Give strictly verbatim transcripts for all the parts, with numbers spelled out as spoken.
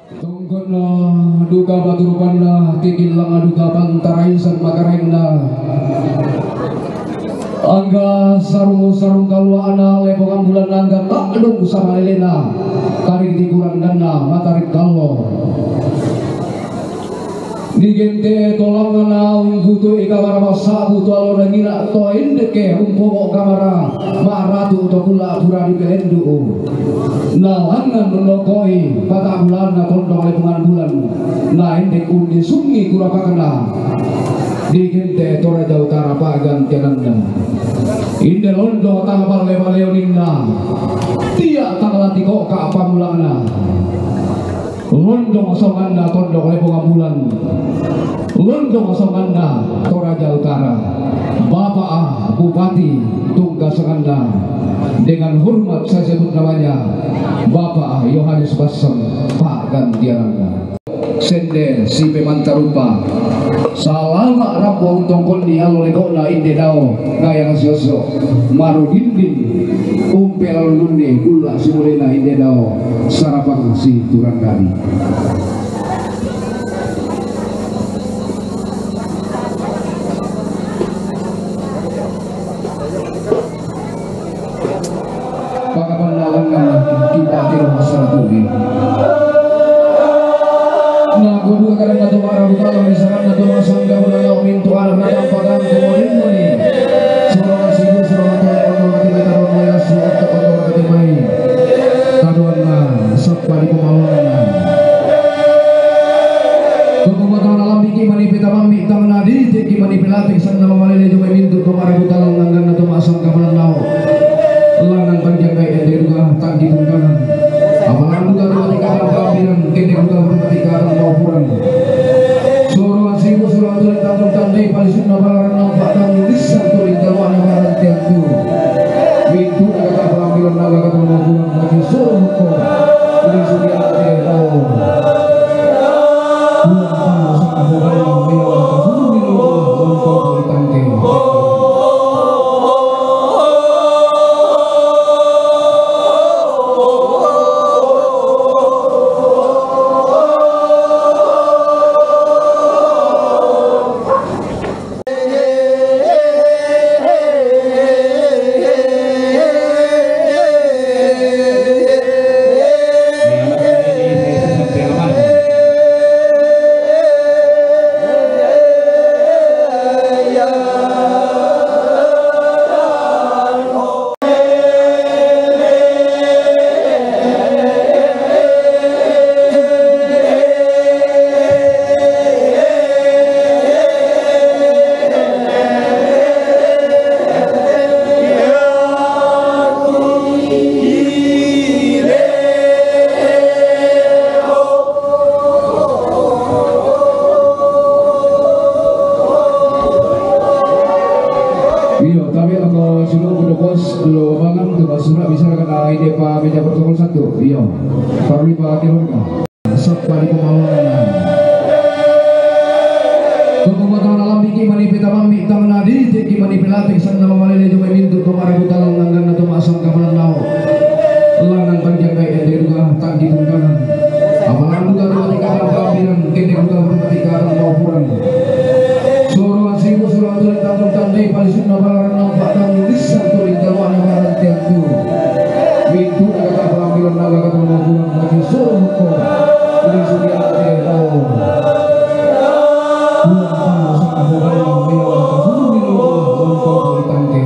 Tongkonna duka paturupanna, tikillanna duka pantaraisan makaraenna. Angga sarung-sarung kalua'na Lepongan Bulan, angga ta'dung samalelena, tarik tikurang danna matarik kallo. Digente tolangana unggutu'i kamara massa'bu to alona ngina to endeke umpomo kamara ma'ratu to kula pura dipelendu'u. Nalangngan nonokoi patabulanna tondong Lepongan Bulan, na endek unnisungi kurapakna. Digente Toraja Utara pa'gantiananna. Inde londo tang palle-palleoninna, tia' tang latiko'ka pamulangna. Londong songanna tondok Lepongan Bulan. Londong songanna Toraja Utara. Bapak Bupati tunggasanganna, dengan hormat saya sebut namanya, Bapak Yohanes Bassem, pa'gantiananna. Sende sipe mantarupa. Salama' rampo untongkonni allo leko'na inde dao, gayang sioso', maro dinding, umpe lallunni ulla' simulena inde dao, sarapang siturang dadi. Pakapannalangan kita tiro masalah tuhi. Nah, kedua kali na to ma'rabu tallang ri saranna to masangga bulan lao mintu' anak na tampakan tu mani-mani. Surah sibu, surah mata, ono mati mata, ono yasi, ono mati mai. Taduanna, sappa di pemalangan. Tunggu mata na lambiki mani peta mambi, tamana dite ki mani pelate, sanna mamalele jomai mintu' to ma'rabu tallang angganna to masangga bulan lao. Lanang panjangkai ende duka tangki tungkanan. Apalangan duka to mati kadang pampiran, kende duka to mati kadang paupuran. Soro asibu, soro atuli tangkung tandai palisunna balaran nampak tanggung lisan tuli taluana barantian tu. Mintu' kata pampiran naga kata mabulan lagi soro hukum. Ini sudah ada yang tahu. Buang tahu sama bukan yang bilang kasih minum untuk tangki. Iyo, tapi ako sino ko bos lo mangan tu basura bisa kana ide pa meja protokol satu. Iyo. Parlu pa keluarga. Sappa di pemalangan. Tunggu mata na lambiki mani peta mambi tamana dite ki mani pelate sanna mamalele jomai mintu' to ma'rabu tallang angganna to masangga bulan lao. Lanang panjangkai ende duka tangki tungkanan. Apalangan duka to mati kadang pampiran, kende duka to mati kadang paupuran. Soro asibu, soro atuli tangkung tandai palisunna balaran nampak tanggung lisan tuli taluana barantian tu. Mintu' kata pampiran naga kata mabulan lagi soro hukum. Ini sudah ada yang tahu. Buang tahu sama bukan yang bilang kasih minum untuk tangki.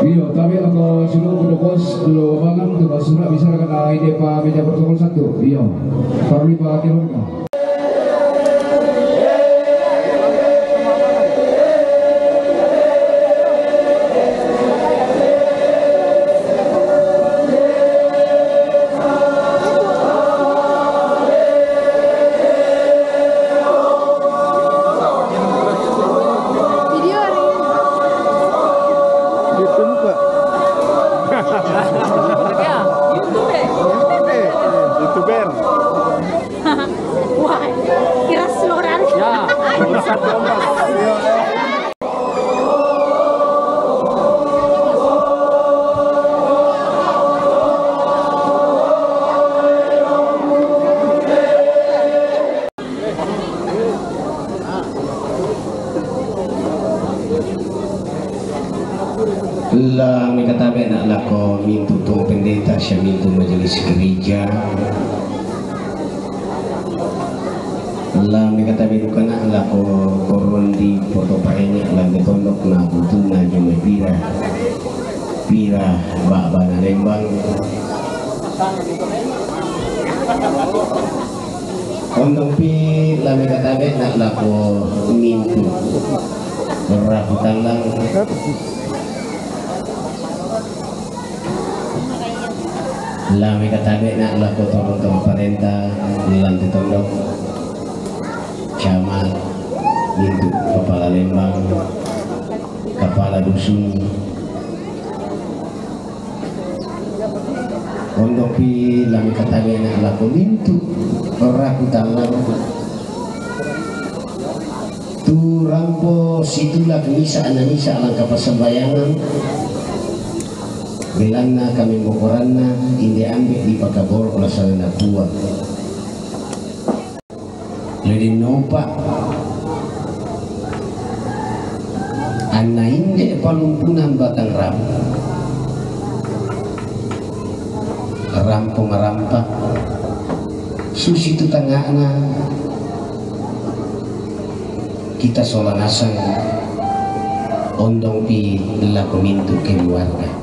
Iyo, tabe' ako sinuku' do pos, do lapangan, tu' basura' bicara kana' ide pa meja protokol satu. Iyo. Parlu pa keluarga. La mekatabe' na' lako mintu' tuang pendeta sia mintu' majelis gereja. La mekatabe' duka na' lako korundi poto parenya' lan te tondok na butunna jumai pira, pira ba'bana lembang. Ondong pi la mekatabe' na' lako mintu' rapu tallang. La mekatabe' na' lako tontong parenta lan te tondok, camat, mintu' kapala lembang, kapala dusun. Ondong pi la mekatabe' na' lako mintu' rapu tallang. Tu rampo situlak misa' na misa' lan kapassambayangan, belanna kamembokoranna inde ambe' dipakaboro' lan sanganna Puang. Leddi nopa anna inde palumpunan batang rampo, rampo marampa, susitu tangnga'na kita sola nasang ondong pi lako mintu' keluarga.